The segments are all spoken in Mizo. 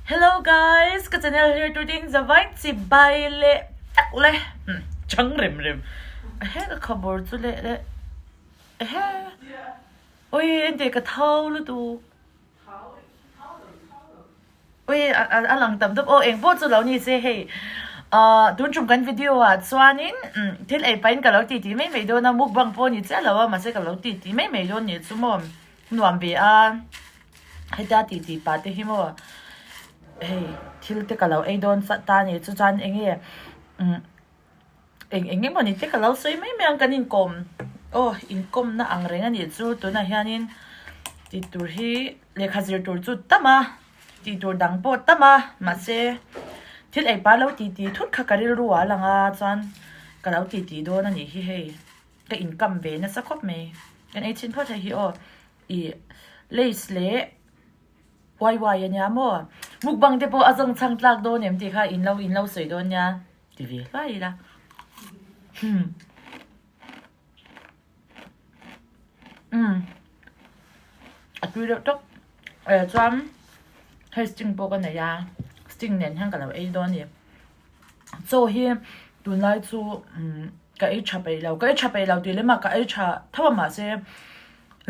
Hello guys, ka channel here tu ding zawai chi bai le tak le chang rem rem he ka khabor chu le le he oi ente ka thau lu tu oi a lang tam deuh aw eng pawh chu lo ni se hei ah tun tum kan video ah chuanin thil ei pahin ka lo ti ti mai mai dawn a mukbang pawh ni chiah lo a mahse ka lo ti ti mai mai dawn ni chu maw nuam ve a. Hetia ti ti pah te hi maw hei thil te ka lo ei dawn ta a ni chu chuan eng nge umm eng eng emawni te ka lo sawi mai mai ang kan inkawm aw inkawmna ang reng a nih chu tunah hianin tih tur hi lehkha zir tur chu tam a tih tur dang pawh tam a mahse thil ei pah lo ti ti thut kha ka rilru ah a lang a chuan ka lo ti ti dawn a nih hi hei ka inkam ve nasa khawp mai kan ei chhin phawt hei hi aw. Ih lace leh uai uai a nia maw? Mukbang te pawh a zawng chhang tlak dawn em tih kha in lo in lo sawi dawn nia ti ve hluai ila. Hmm. Um. A tui deuh tawp. Eh chuan hei sting pawh ka nei a, sting nen hian ka lo ei dawn a ni. Chaw hi tunlai chu umm ka ei tha peih lo, ka ei tha peih lo tih lem ah ka ei tha tho a mahse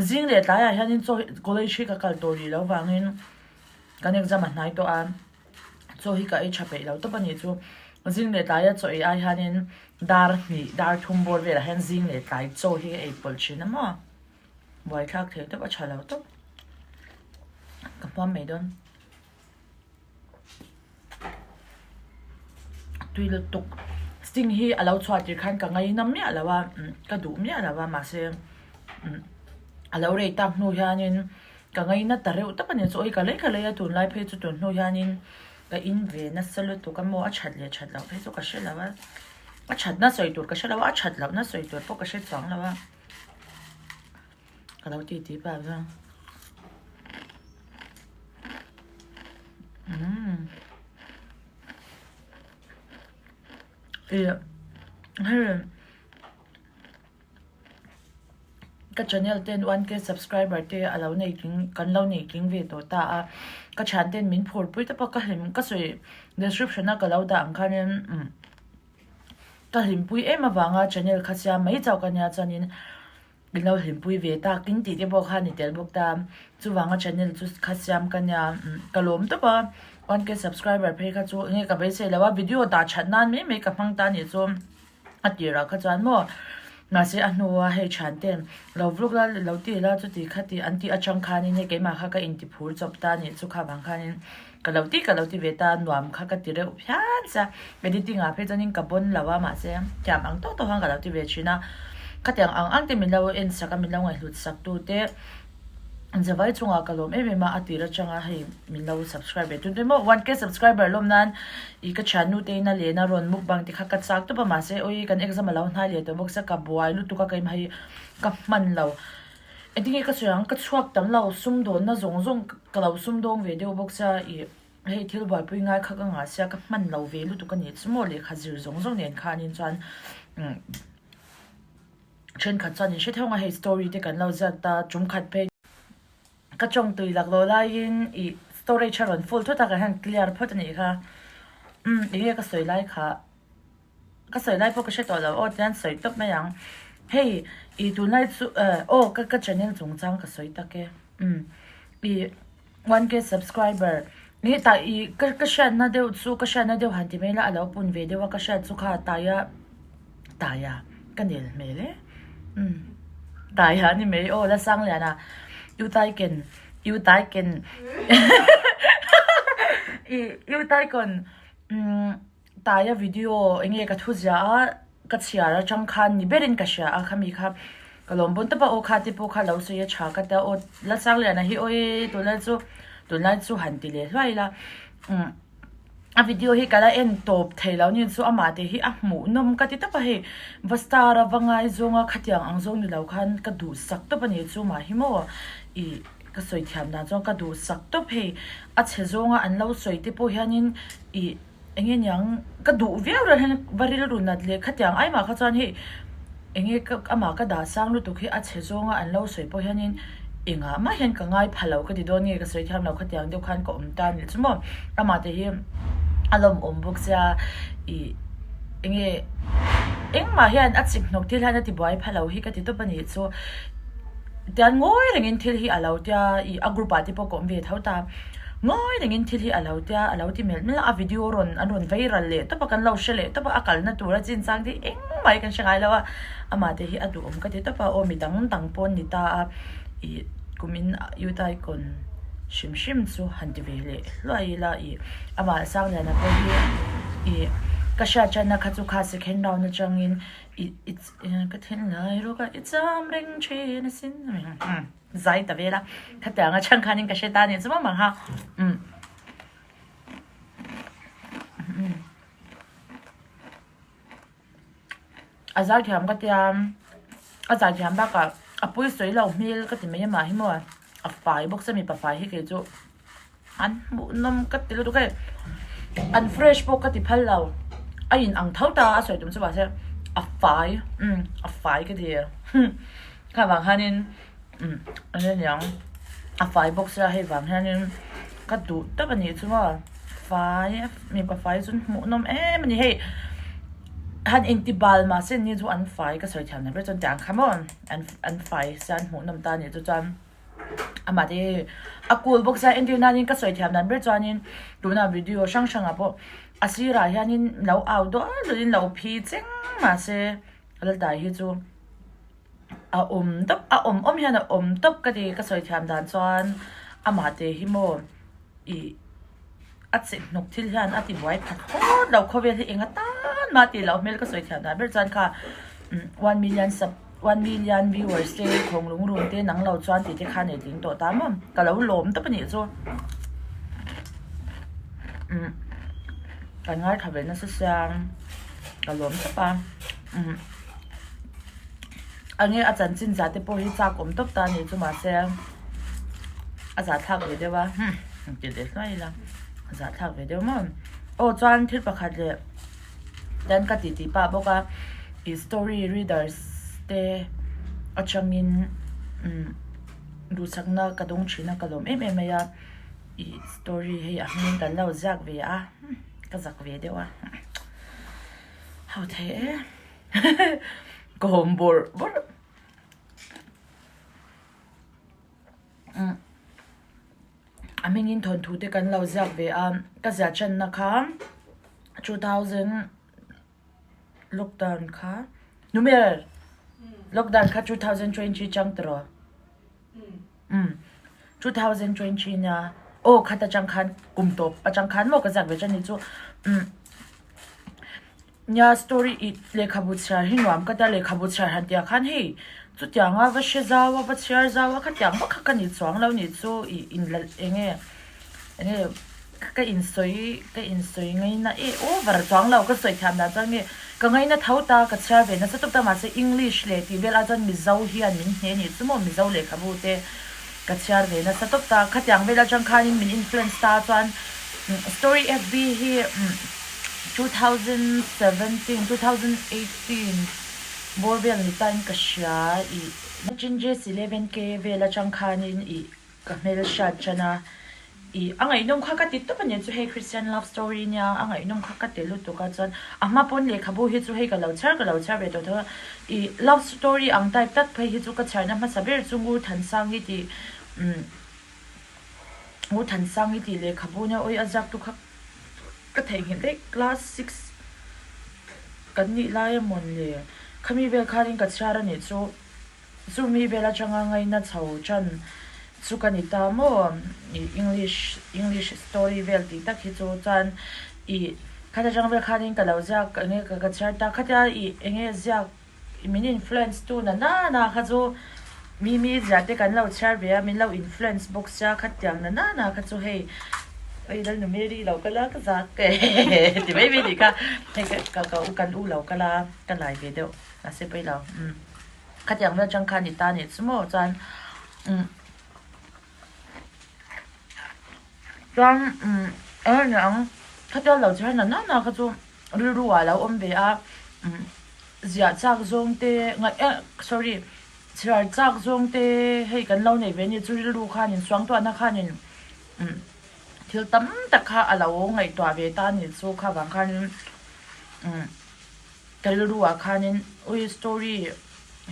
zing leh tlaiah hianin chaw hi college hi ka kal tawh rih loh vangin kan exam a hnai tawh a, chaw hi ka ei tha peih lo tawp a nih chu. Zing leh tlaia chaw ei ai hianin dar hnih dar thum bawr velah hian zing leh tlai chaw hi ka ei pawlh thin a maw, buaithlak thei tawp a tha lo tawp ka hmuam mai dawn. Tui lutuk sting hi a lo chhuah tir khan ka ngaina miah lo a ka duh miah lo a mahse a lo rei tak hnu hianin ka ngaina ta reuh tak a ni chu awi ka lei ka lei a tunlai phei chu tun hnu hianin ka in ve nasa lutuk a maw a that leh that loh phei chu ka hre lo a a thatna sawi tur ka hre lo a a that lohna sawi tur pawh ka hre chuang lo a ka lo ti ti pah chuan. Umm ih hei ka channel ten one k subscriber te a lo nei tling kan lo nei tling ve tawh ta a ka thian ten min phur pui tawp a ka hlim ka sawi description a ka lo dah ang khanin umm ka hlimpui em avanga channel kha siam mai chauh ka nia chuanin. Min lo hlimpui ve tak in tih te pawh kha ni tel bawk ta. Chuvanga channel chu kha siam ka nia ka lawm tawp a. 1k subscriber phei kha chu enge ka beisei lo a video dah that nan mai mai ka hmang ta nih chu a tirah kha chuan maw. Mahse a hnua hei thian ten lo vlog la lo ti la chuti khati an tih atang khanin hei keimah kha ka inti phur chawp ta nih chu kha vang khanin ka lo ti ka lo ti ve ta nuam kha ka ti reuh phian sia editing ah phei chuanin ka bawn lo a mahse thiam ang tawk tawk khan ka lo ti ve thin a khatiang ang ang te min lo en sak a min lo ngaihhlut sak tu te zavai chungah ka lawm em em a a tir atanga hei min lo subscribe ve tun te maw one k subscriber lawm nan ih ka thiannu te in a len a rawn mukbang te kha ka chak tawp a mahse awi kan exam a lo hnai leh tawh bawk sia ka buai lutuk a keimah hi ka hman lo. Engtinge ka sawi ang, ka chhuak tam lo, sumdawnna zawng zawng ka lo sumdawng ve deuh bawk sia, ih hei thil buaipui ngai kha ka ngah sia ka hman lo ve lutuk a ni chu maw lehkha zir zawng zawng nen khanin chuan umm thenkhat chuan in hre theuh ang a hei story te kan lo ziak ta tum khat phei ka tawngtui laklawh laiin ih storage a rawn full thut a kan han clear phawt a nih kha umm enge ka sawi lai kha. Ka sawi lai pawh ka hre tawh lo aw tihian sawi tawp mai ang. Hei i tunlai chu eh aw ka ka channel chungchang ka sawi tak e umm i one k subscriber nge tah i ka ka hriatna deuh chu ka hriatna deuh han ti mai ila a lo pun ve deuh a ka hriat chu kha taia taia ka nel hmel e umm taia a ni mai aw la sang lian a u tai ken u tai ken i u tai kawn umm. Taia video enge ka thu zia a, ka chhiar atang khan ni berin ka hria a khami kha ka lawm bawn tawp a aw kha te pawh kha lo sawi a tha ka tia aw Lalsangliana hi awi tunlai chu tunlai chu han ti leh hluai ila umm a video hi ka la en tawp thei lo ni chu amah te hi a hmuh nawm ka ti tawp a hei va star a va ngaizawng a khatiang ang zawng ni lo khan ka duhsak tawp a ni chu mah hi maw ih ka sawi thiam dan chuan ka duhsak tawp hei a chhe zawnga an lo sawi te pawh hianin ih. Enge niang ka duh viau reng hian va rilru nat leh khatiang ai mah kha chuan hei enge ka amah ka dah sang lutuk hi a chhe zawnga an lo sawi pawh hianin Engah mah hian ka ngai pha lo ka ti dawn nge ka sawi thiam lo khatiang deuh khan ka awm ta nih chu maw. Amah te hi a lawmawm bawk sia ih enge engmah hian a chik hnawk thil hian a ti buai pha lo hi ka ti tawp a nih chu. Tian ngawi rengin thil hi a lo tia ih a group ah te pawh ka awm ve tho ta. Ngawi rengin thil hi a lo tia a lo ti melh melh a, a video rawn an rawn vei ral leh tawp a kan lo hre leh tawp a, a kalna tura chinchang te hi engmah hi kan hre ngai lo a. Amah te hi a duhawm ka ti tawp a, aw mi dang dang pawh an ni ta a, ih kumin youth icon hrim hrim chu han ti ve leh hluai ila ih amah Sangliana pawh hi ih ka hriat tanna kha chu kha second round atangin ih ka thinlai rawk a i cham reng thin asin zai ta vel a, khatiang atang khanin ka hre ta a nih chu maw mangha umm. A zaithiam ka tia, a zaithiam bakah a pui sawi lo hmel ka ti mai amah hi maw a fai bawk sia mipa fai hi kei chu an hmuhnawm ka ti lutuk hei an fresh pawh ka ti phal lo a in ang tho ta a sawi tum chu mahse a fai umm a fai ka ti kha vang hianin umm eng nge niang a fai bawk sia hei vang hianin ka duh tak a nih chu maw. Fai mipa fai chu hmuhnawm em a ni hei han inti bal mahse ni chu an fai ka sawi thiam ber chuan tiang kha maw an an fai sia an hmuhnawm ta a nih chu chuan amah te hi a cool bawk sia entir nanin ka sawi thiam dan ber chuanin tuna video hrang hrangah pawh a sirah hianin lo au dual dualin lo phi cheng mahse Laltai hi chu a awm tawp a awm awm hian a awm tawp ka ti ka sawi thiam dan chuan amah te hi maw. Ih a che hnawk thil hian a ti buai khat phawt lo khawvel hi eng atan mah tih loh hmel ka sawi thiam dan ber chuan kha one million sub one million viewers te khawng lung run te nang lo chuan tih te kha nei tling tawh ta maw ka lo lawm tawp a nih chu umm kan ngaithla ve nasa sia ka lawm tawp a umm enge a chanchin zah te pawh hi chak awm tawp ta a nih chu mahse. A zahthlak ve deuh a hmm ti leh hluai ila a zahthlak ve deuh maw aw chuan thil pakhat leh ten ka titi pah bawk a ih story readers te atangin umm duhsakna ka dawng thin a ka lawm em em mai a ih story hei a hming kan lo ziak ve a ka zak ve deuh a ho thei e ka hawm bawrh bawrh. A hmingin thawnthu te kan lo ziak ve a ka ziah thenna kha 2000 lockdown kha numer lockdown kha 2020 chang tawh umm 2020 nia aw khat atang khan kum tawp atang khan maw ka ziak ve than ni chu umm. Nia story i lehkhabu chhiar hi nuam ka tia lehkhabu chhiar han tih ah khan hei chutianga va hre zau a va chhiar zau a khatiang vak kha ka ni chuang lo nih chu ih in la eng nge eng nge ka insawi ka insawi ngaina eh over chuang lo ka sawi thiam dan chuan nge ka ngaina tho ta ka chhiar ve nasa tawp ta mahse english leh tih vel ah chuan mizo hian min hne nih chu maw mizo lehkhabu te ka chhiar ve nasa tawp ta khatiang vel atang khanin min influence ta chuan story fb hi 2017, 2018 bawr vel ni tain ka hria ih Chinjes 11K vel atang khanin ih ka hmel hriat tan a ih a ngaihnawm kha ka ti tawp a ni chu hei Christian love story nia a ngaihnawm kha ka ti lutuk a chuan a hma pawn lehkhabu hi chu hei ka lo chhiar ka lo chhiar ve tawh tho a ih love story ang type tak phei hi chu ka chhiarna hmasa ber chu Ngurthansangi tih umm Ngurthansangi tih lehkhabu nia awi a ziak tu kha. Ka theihnghilh daih class six kan nih lai a mawn le khami vel khanin ka chhiar a nih chu chumi vel atanga ngaina chho tan chu ka ni ta maw ih english english story vel tih tak hi chu chuan ih khata tang vel khanin ka lo ziak enge ka chhiar ta khatia ih enge ziak Min influence tu na na na kha chu mi mi zia te kan lo chhiar ve a, min lo influence bawk sia khatiang na na na kha chu hei oi Lalnu Mary lo kal a ka zak e ti mai mai nih kha hei ka ka u kan u lo kal a ka lai ve deuh mahse pawi lo umm khatiang vel atang khan i ta nih chu maw chuan umm chuan umm eng eng ang khatia lo chhiar na na na kha chu rilru ah lo awm ve a umm. Ziah chak zawng te ngaih eh sorry. Chhiar chak zawng te hei kan lo nei ve a ni chu rilru khanin suangtuahna khanin umm thil tam tak kha a lo ngaihtuah ve ta a ni chu kha vang khanin umm ka rilru ah khanin ui story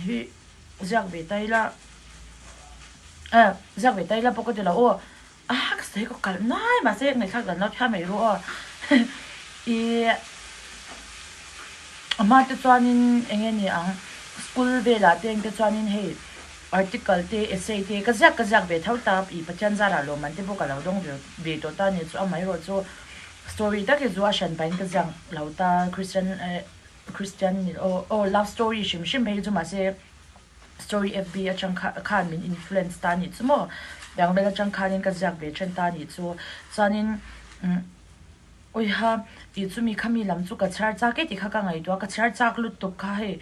hi ziak ve ta ila eh ziak ve ta ila pawh ka ti lo aw a ka sawi ka kalh nai mahse ngaihthlak dan lo thiam mai ru aw ih a hma te chuanin eng nge ni ang school velah te eng te chuanin hei article te essay te ka ziak ka ziak ve tho ta ih Pathian zarah lawmman te pawh ka lo dawng ve ve tawh ta a ni chu amaherawh chu story tak hi chu a hran pahin ka ziak lo ta Christian eh Christian ni aw aw love story hrim hrim phei chu mahse. Story FB atang khan min influence ta anih chu maw? Dangvel atang khanin ka ziak ve then ta anih chu. Chuanin umm awiha tih chumi khami lam chu ka chhiar chak e tih kha ka ngaihtuah a, ka chhiar chak lutuk kha hei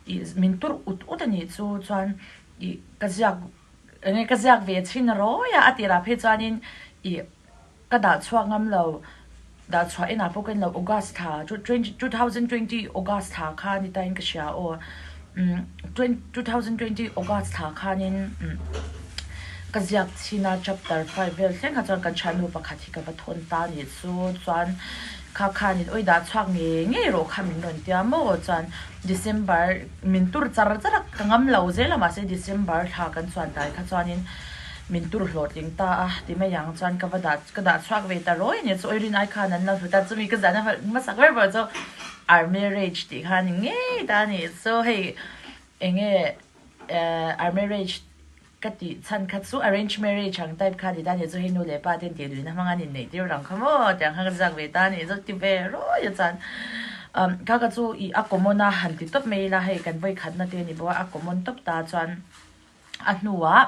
ih min tur ut ut anih chu. Chuan ih ka ziak enge ka ziak ve chhin rawi a, a tirah phei chuanin ih Ka dah chhuak ngam lo, dah chhuah enah pawh ka en lo, August thla, 2020 August thla kha ni tain ka hria aw, umm 2020 August thla khanin umm ka ziak chhin a chapter 5 vel thleng kha chuan kan thiannu pakhat hi ka va thawn ta a nih chu, chuan kha khanin awi dah chhuak ngei ngei rawh kha min rawn tia maw chuan December min tur char char a ka ngam lo zel a mahse December thla kan chuan dai kha chuanin. Min tur hlawhtling ta a ti mai ang chuan ka va dah ka dah chhuak ve ta rawi a ni chu Oirin ai khan an lo hlut a chumi ka zahna hmasak ber pawh chu our marriage tih kha a ni ngei ta a ni so hei enge eh our marriage ka tih chhan kha chu arrange marriage ang type kha a ni ta a ni chu hei nu leh pa ten tih luihna hmang an inneih tir ang kha maw tiang kha ka ziak ve ta a ni chu ti ve rawi a chuan umm kha kha chu ih a common a han ti tawp mai ila hei kan vawikhatna te a ni bawk a a common tawp ta chuan. A hnuah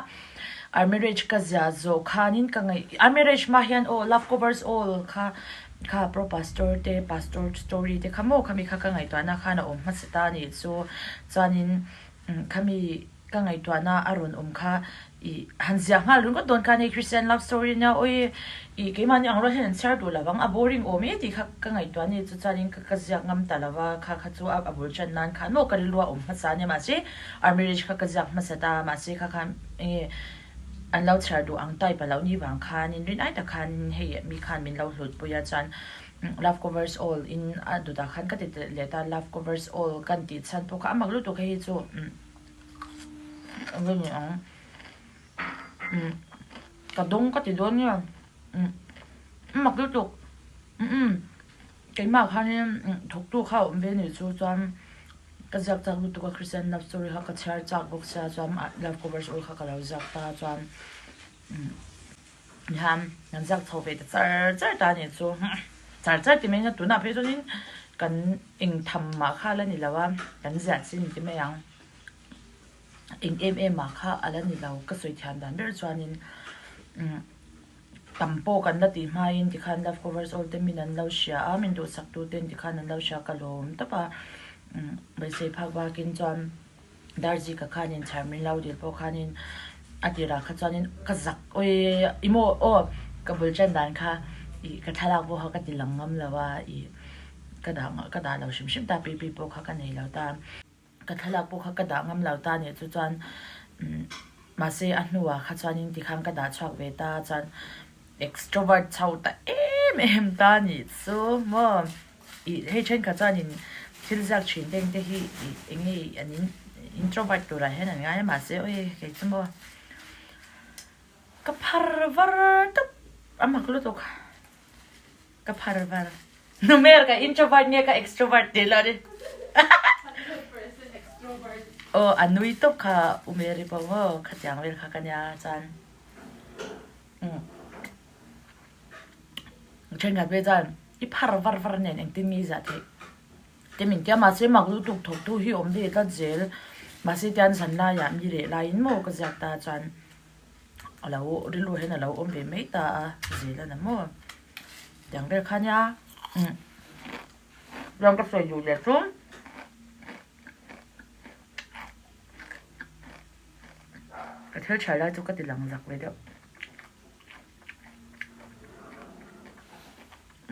our marriage ka zia zawh khanin ka ngaih our marriage hma hian aw love covers all kha kha pro pastor te pastor story te kha maw khami kha ka ngaihtuahna khan a awm hmasa ta a nih chu chuanin khami ka ngaihtuahna a rawn awm kha ih han ziah nghal ringawt dawn khan hei Christian love story ania awi ih keimahni ang rual hian an chhiar duh lo ang a boring awm e tih kha ka ngaihtuah a ni chu chuanin ka ziak ngam ta lo va kha kha chu a bul tan nan khan maw ka rilru a awm hmasa a nia mahse Our marriage kha ka ziak hmasa ta, mahse kha khan enge an lo chhiar duh ang type a lo nih vang khan in rin ai tak khan hei mi khan min lo hlut pui a chuan love covers all in a dawtah khan ka ti leh ta love covers all kan tih chhan pawh kha a mak lutuk hei hi chu enge ni ang ka dawng ka ti dawn nge a mak lutuk Keimah khanin thawktu kha a awm ve ni chu chuan ka ziak chak lutuk a Christian love story kha ka chhiar chak bawk sia chuan love covers all kha ka lo ziak ta chuan nihan kan ziak chho ve ta char char ta ni chu char char ti mai na tunah phei chuanin kan eng tham mah kha la ni lo a kan ziah chin ti mai ang eng em em mah kha a la ni lo ka sawi thiam dan ber chuanin. Tam pawh kan la tih hmain tikhan Love Covers All te min an lo hria a, min duhsak tu ten tikhan an lo hria ka lawm tawp a. Beisei phak bakin chuan Darzika khanin chhar min lo dil pawh khanin a tirah kha chuanin ka zak awi i maw aw ka bul tan dan kha ih ka thlalak pawh kha ka ti lang ngam lo a ih ka dah ka dah lo hrim hrim ta pi pi pawh kha ka nei lo ta. Ka thlalak pawh kha ka dah ngam lo ta nih chu chuan mahse a hnuah kha chuanin tikhan ka dah chhuak ve ta chuan extrovert chho ta em em ta nih chu maw ih hei thenkhat chuanin thil ziak thin te engte hi ih eng nge an introvert turah hian an ngai a mahse awi kei chu maw ka phar var tawp a mak lutuk. Ka phar var. Numer ka introvert nge ka extrovert tih lo ni. Aw a nui tawp kha U Mary pawh maw khatiang vel kha ka nia chuan umm thenkhat phei chuan i phar var var nen engtin nge i zah theih te min tia mahse mak lutuk thawk tu hi awm ve tlat zel mahse tian zan laiah mi reh laiin maw ka ziak ta chuan a lo rilru hian a lo awm ve mai ta a zel a na maw tiang vel kha nia umm chuan ka sawi duh leh chu ka thil chhiar lai chu ka ti lang zak ve deuh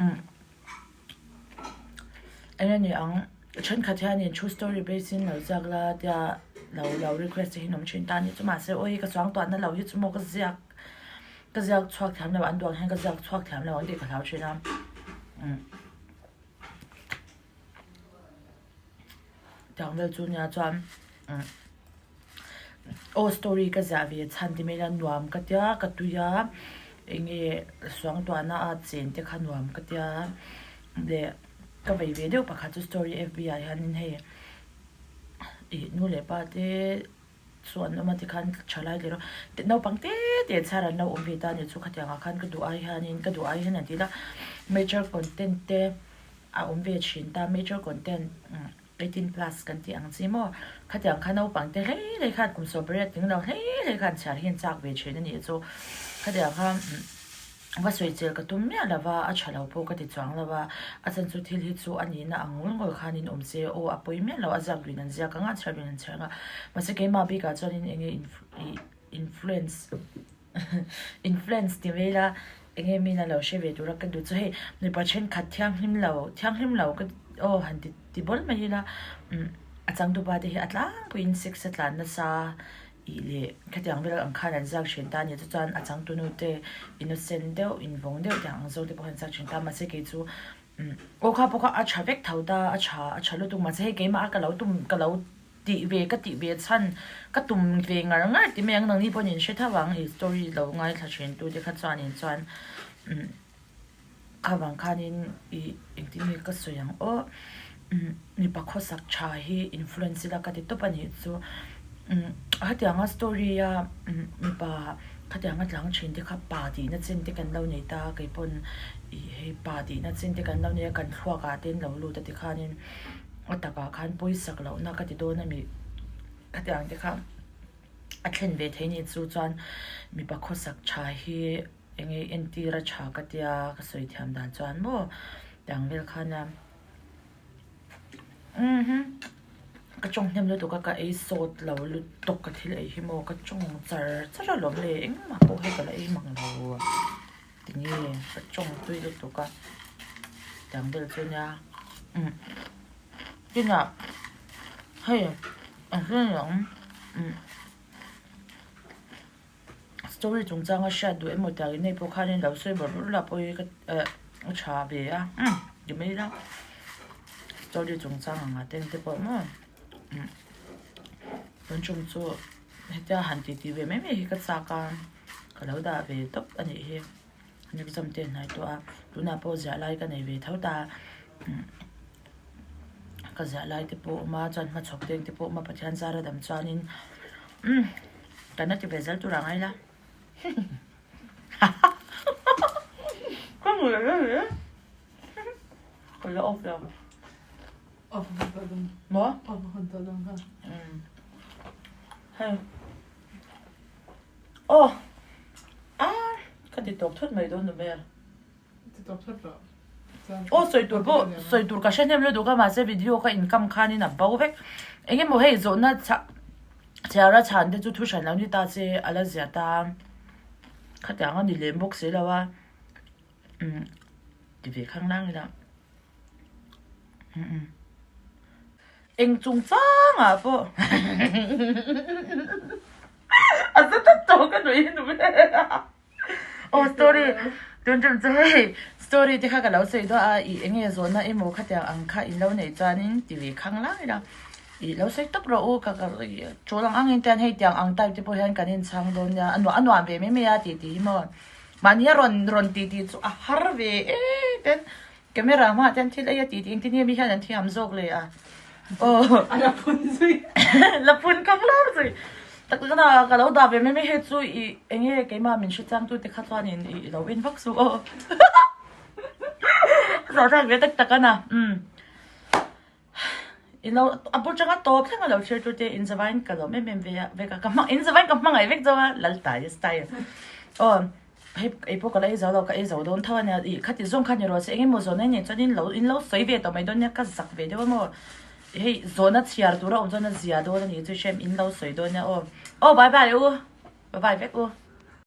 umm eng nge ni ang thenkhat hianin true story base in lo ziak la tia. lo lo request te hi an awm thin ta a ni chu mahse aw hei ka chuang tuahna lo hi chu maw ka ziak ka ziak chhuak thiam lo an duang hian ka ziak chhuak thiam lo ang tih ka hlau thin a umm tiang vel chu nia chuan umm aw story ka ziah ve chhan ti mai ila nuam ka tia ka tui a eng nge suangtuahna a chen te kha nuam ka tia leh ka vei ve deuh pakhat chu story fb ah hianin hei ih nu leh pa te chu an awm a tikhan thalai leh rawh naupang te te chhiar an lo awm ve ta a ni chu khatiang ah khan ka duh ai hianin ka duh ai hian an ti ila major content te a awm ve thin ta major content 18 plus kan tih ang chi maw khatiang kha naupang te hlei hlei khan kum 18 tling lo hlei hlei khan chhiar hi an chak ve thin a nih chu khatiang kha. Va sawi chel ka tum miah lo va, a tha lo pawh ka ti chuang lo va, a chan chu thil hi chu a nihna ang ngul ngul khanin awm se aw a pawi miah lo, a ziak duin an ziak ang a, a chhiar duin an chhiar ang a, mahse keimah bikah chuanin eng nge influence influence ti mai ila eng nge min a lo hre ve tura ka duh chu hei mipa thenkhat thianghlim lo thianghlim lo ka aw han ti ti bawl mai ila umm a changtupa te hi a tlangpuiin sex a tlan nasa. Tih leh khatiang vel ang khan an ziak thin ta a ni. Chu chuan a changtunu te innocent deuh, invawng deuh tih ang zawk te pawh khan an ziak thin ta. Mahse kei chu umm aw kha pawh kha a tha vek tho ta, a tha a tha lutuk. Mahse hei keimah a ka lo tum ka lo tih ve ka tih ve chhan ka tum ve ngar ngar ti mai ang. Nangni pawhin in hre tho ang i story lo ngaithla thin tu te kha chuanin chuan umm Kha vang khanin i engtin nge ka sawi ang aw umm mipa khawsak tha hi influence ila ka ti tawp a nih chu umm hetianga story a umm mipa khatianga tlang thin te kha pa tihna chin te kan lo nei ta keipawn ih hei pa tihna chin te kan lo nei a kan thluak ah te an lo lut a tikhanin a takah khan pawisak lohna ka ti dawn a mi khatiang te kha a thlen ve thei a nih chu chuan mipa khawsak tha hi. Eng nge entir a tha ka tia ka sawi thiam dan chuan maw tiang vel khan a umm ka tawng hnem lutuk a ka ei sawt lo lutuk ka thil ei hi maw ka tawng char char alawm le engmah pawh hei ka la ei mang lo tinge ka tawng tui lutuk a tiang vel chu nia umm tinah hei a hriat ang umm. Story chungchanga hriat duh emaw tiang in hei pawh khanin lo sawi bawrh bawrh la pawh hi ka eh a tha ve a umm ti mai ila story chungchang ang ah te te pawh maw umm tun tum chu hetia han ti ti ve mai mai hi ka chak a ka lo dah ve tawp a nih hi exam te a hnai tawh a tunah pawh ziah lai ka nei ve tho ta umm ka ziah lai te pawh a awm a chuan hmachhawp te te pawh a awm a Pathian zara dam chuanin umm kan la ti ve zel tur ang aila ka hmu leh leh ka la off lo Off hun tawh dawn. Maw? Off hun tawh dawn kha. Umm hei aw ah ka ti tawp thut mai dawn nu ber. Aw sawi tur pawh sawi tur ka hre hnem lutuk a mahse video ka income khanin a bo vek eng emaw hei zawhna chhiar a chhan te chu thu hran lo ni ta che a la zia ta khatiang a ni lem bawk si lo a umm ti ve khang lang ila umm. Eng chungchangah pawh a za tlat tawh ka nuih hi nu ber a. Aw story tun tum chu hei story te kha ka lo sawi duah a ih eng nge zawhna emaw khatiang ang kha in lo neih chuanin ti ve khang lai la ih lo sawi tawp rawh u ka ka tul ang angin te hian hei tiang ang type te pawh hian kan inchhang dawn nia a nuam a nuam ve mai mai a tih tih hi maw mahni a rawn rawn tih tih chu a har ve em ten Camera hmaah te an thil ei a tih tih engtin nge mi hian an thiam zawk le a aw A la phun zui. La phun ka vlawr zui. Tak tak na ka lo dah ve mai mai hei chu i eng nge keimah min hre chang tu te kha chuanin i lo en vak suh aw. Zawh ve tak tak a na umm. I lo a bul tanga tawp thleng a lo thlir tu te in zavain ka lawm em em ve a vek a ka hmang in zavain ka hmangaih vek zo a Laltai style aw hei ei pawh ka la ei zo lo ka ei zo dawn tho a nia ih khati zawng kha ni rawh se eng emaw zawhna nei chuan in lo in lo sawi ve tawh mai dawn nia ka zak ve deuh a maw hei zawhna chhiar tur a awm chuan a zia dawn a ni chu hrem in lo sawi dawn nia aw aw bye bye u bye bye vek u.